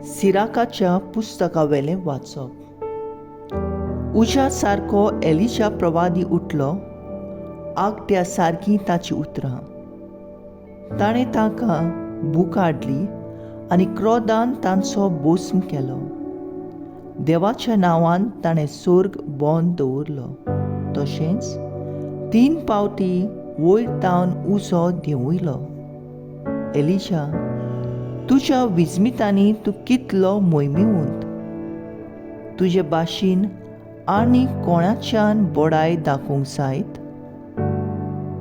सिराकाच्या पुस्तकावेलें वाचप. उज्या सारको एलिशा प्रवादी उठलो, आगट्या सारकीं ताचीं उतरां. ताणें तांकां भूक हाडली आनी क्रोधान तांचो भस्म केलो. देवाच्या नांवान ताणें सोर्ग बंद दवरलो, तशेंच 3 पावटी वयर तावन उजो देंवयलो. एलिशा, तुज्या विजमितांनी तूं कितलो मोहिमेवंत! तुजे भाशेन आनी कोणाच्यान बडाय दाखोवंक जायत?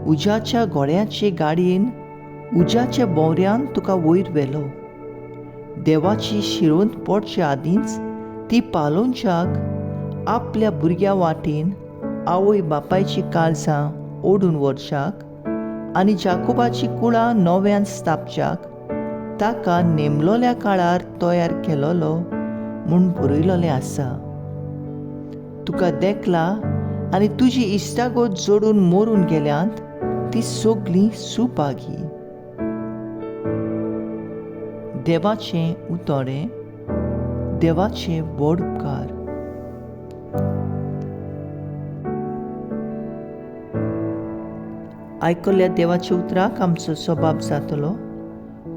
उज्याच्या घोड्याचे गाडयेन, उज्याच्या भोंवऱ्यान तुका वयर व्हेलो. देवाची शिरोंत पडचे आदींच ती पालोवच्याक आपल्या भुरग्या वाटेन आवय बापायची काळजां ओडून व्हरच्याक आनी जाकोबाची कुळां नव्यान स्थापच्याक ताका नेमलोल्या काळार तयार केलोलो म्हूण बरयलोलें आसा. तुका देखला आनी तुजी इश्टागत जोडून मरून गेल्यांत ती सगळीं सुभागी. देवाचें उतोडें, देवाचे व्हड उपकार. आयकल्ल्या देवाच्या उतराक आमचो सबाब जातलो.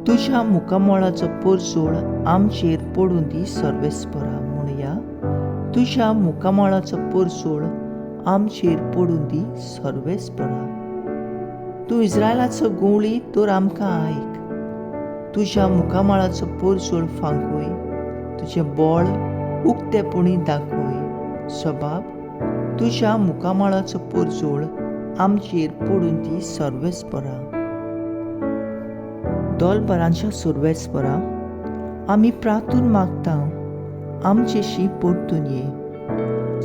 तुज्या मुखामळाचो परजोळ आमचेर पडूं दी सर्वेस्परा. म्हणया, तुज्या मुखामळाचो परजोळ आमचेर पडूं दी सर्वेस्परा. तूं इस्रायलाचो गुंवळी तर आमकां आयक. तुज्या मुखामळाचो परजोळ फांकय, तुजें बळ उक्तेपणी दाखय. सबाब, तुज्या मुखामळाचो परजोळ आमचेर पडून दी सर्वेस्परा. दोलबरांच्या सर्वेस्परा, आमी प्रार्थून मागता, आमचेशी परतून ये.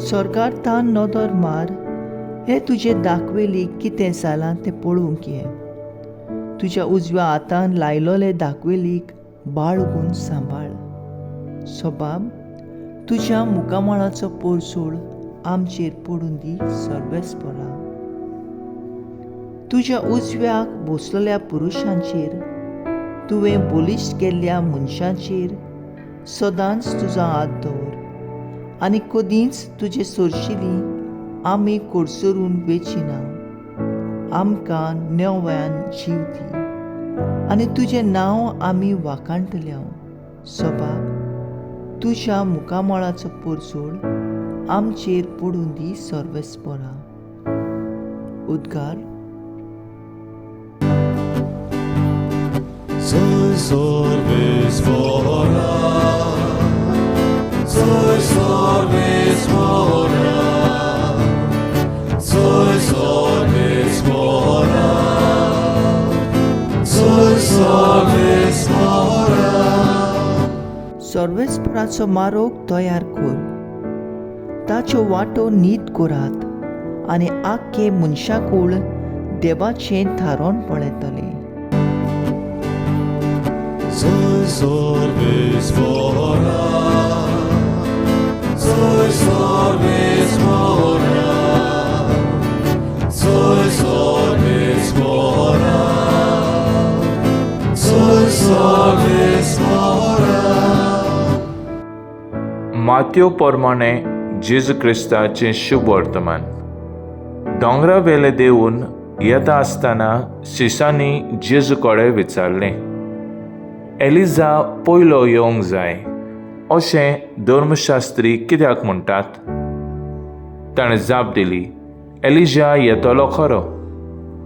सरकार तान नदर मार, हे तुजे दाखवेली कितें जालां तें पळोवंक ये. तुज्या उजव्या हातान लायलोले दाखवेलीक बाळगून सांबाळ. सबाब, तुज्या मुखामळाचो परजोळ आमचेर पडून दी सर्वेस्परा. तुज्या उजव्याक बसलेल्या पुरुशांचेर, तुवें बलिश्ट केल्ल्या मनशांचेर सदांच तुजो हात दवर आनी कदींच तुजे सोरशिली आमी कोडसरून वेचिना. आमकां नव्यान जीव दी आनी तुजें नांव आमी वाखाणटले. सबाब, तुज्या मुखामळाचो परजोळ आमचेर पडूं दी सर्वेस्परा. उद्गार. सर्वेस्परा, सर्वेस्परा, सर्वेस्परा, सर्वेस्परा. सर्वेस्पराचो मारोग तयार कर, ताच्यो वाटो नीत करात आनी आख्खे मनशाकूळ देवाचें थारोवन पळयतलें. सर्वेस्परा, सर्वेस्परा, सर्वेस्परा, सर्वेस्परा. मात्यो प्रमाणे जेजू क्रिस्ताचें शुभ वर्तमान. दोंगरा वेले देवून येता आसतना शिसांनी जेजू कडेन विचारलें, एलिजा पयलो येवंक जाय अशें धर्मशास्त्री कित्याक म्हणटात? ताणें जाप दिली, एलिजा येतलो खरो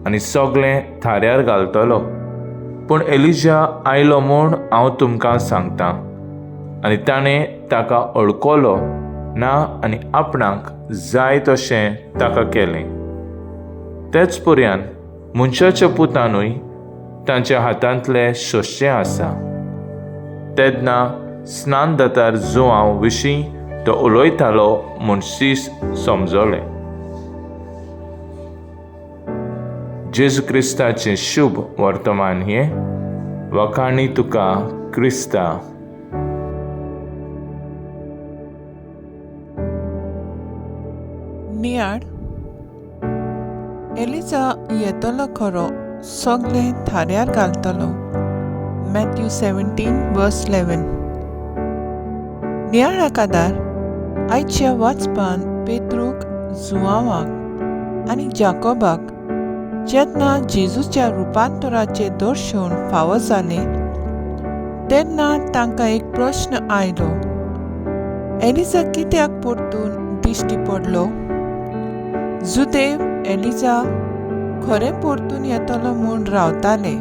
आनी सगळें थाऱ्यार घालतलो, पूण एलिजा आयलो म्हूण हांव तुमकां सांगतां. आनी ताणें ताका अडकलो ना आनी आपणाक जाय तशें ताका केलें. तेच पर्यान मनशाच्या पुतानूय तांच्या हातांतलें सोंसचें आसा. तेन्ना स्नानदातार जुवांव विशीं तो उलयतालो म्हूण शीस समजलें. जेजू क्रिस्ताचें शुभ वर्तमान हें. वखाणी तुका क्रिस्ता. नियाळ, एलिजा येतलो खरो, सगळें थाऱ्यार घालतलो. Matthew 17 verse 11. नियाळाकादार आयच्या वाचपान पेत्रूक, जुआंवाक आनी जाकोबाक जेन्ना जेजूच्या रुपांतराचें दर्शन फावो जालें तेन्ना तांकां एक प्रश्न आयलो, एलिजा कित्याक परतून दिश्टी पडलो? जुदेव एलिजा खरें परतून येतलो म्हूण रावताले.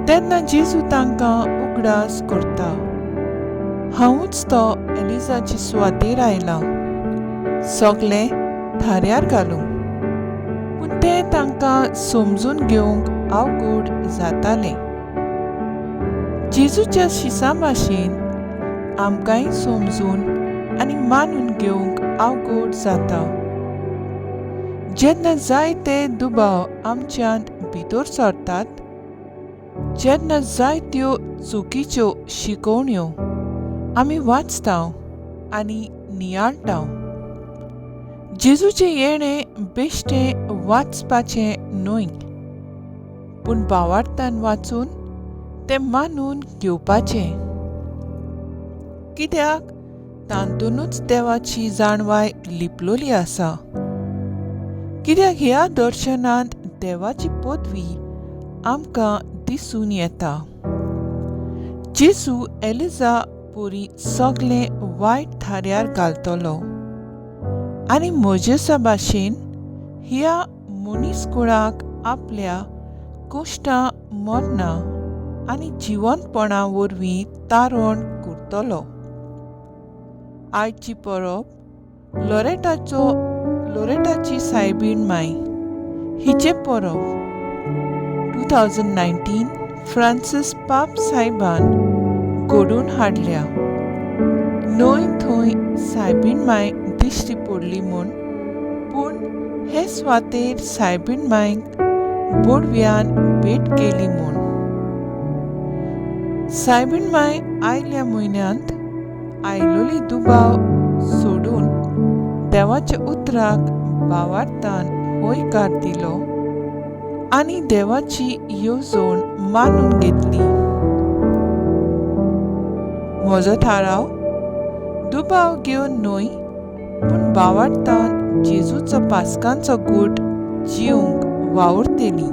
तेन्ना जेजू तांकां उगडास करता, हांवूच तो एलिजाची सुवातेर आयला सगलें थाऱ्यार घालूंक. पूण तें तांकां समजून घेवंक अवघड जातालें. जेजूच्या शिसा भाशेन आमकांय समजून आनी मानून घेवंक अवघड जाता. जेन्ना जायते दुबाव आमच्यांत भितर सरतात, जेन्ना जायत्यो चुकीच्यो शिकोवण्यो आमी वाचता आनी नियाळटा, जेजूचें येणें बेश्टें वाचपाचें न्हय, पूण भावार्थान वाचून तें मानून घेवपाचें. कित्याक तातूंतच देवाची जाणवाय लिपलोली आसा. कित्याक ह्या दर्शनांत देवाची पदवी आमकां दिसून येता. जेजू एलिजा परी सगलें वायट थाऱ्यार घालतलो आनी म्हजेसा भाशेन ह्या मनीसकुळाक आपल्या कश्टां, मरणां आनी जिवंतपणा वरवीं तारण करतलो. आयची परब लोरेटाची सायबीण माय हिचें परब 2019 फ्रांसीस पाप सायबान घडोवन हाडल्या. न्हय थंय सायबीण माय दिश्टी पडली म्हूण, पूण हे सुवातेर सायबीण मायक बोडव्यान भेट केली म्हूण. सायबीण माय आयल्या म्हयन्यांत आयलोली दुबाव सोडून देवाच्या उतराक भावार्थान हयकार दिलो आनी देवाची येवजण मानून घेतली. म्हजो थाराव दुबाव घेवन न्हय, पूण भावार्थान जेजूचो पास्कांचो गूट जिवंक वावुरतली.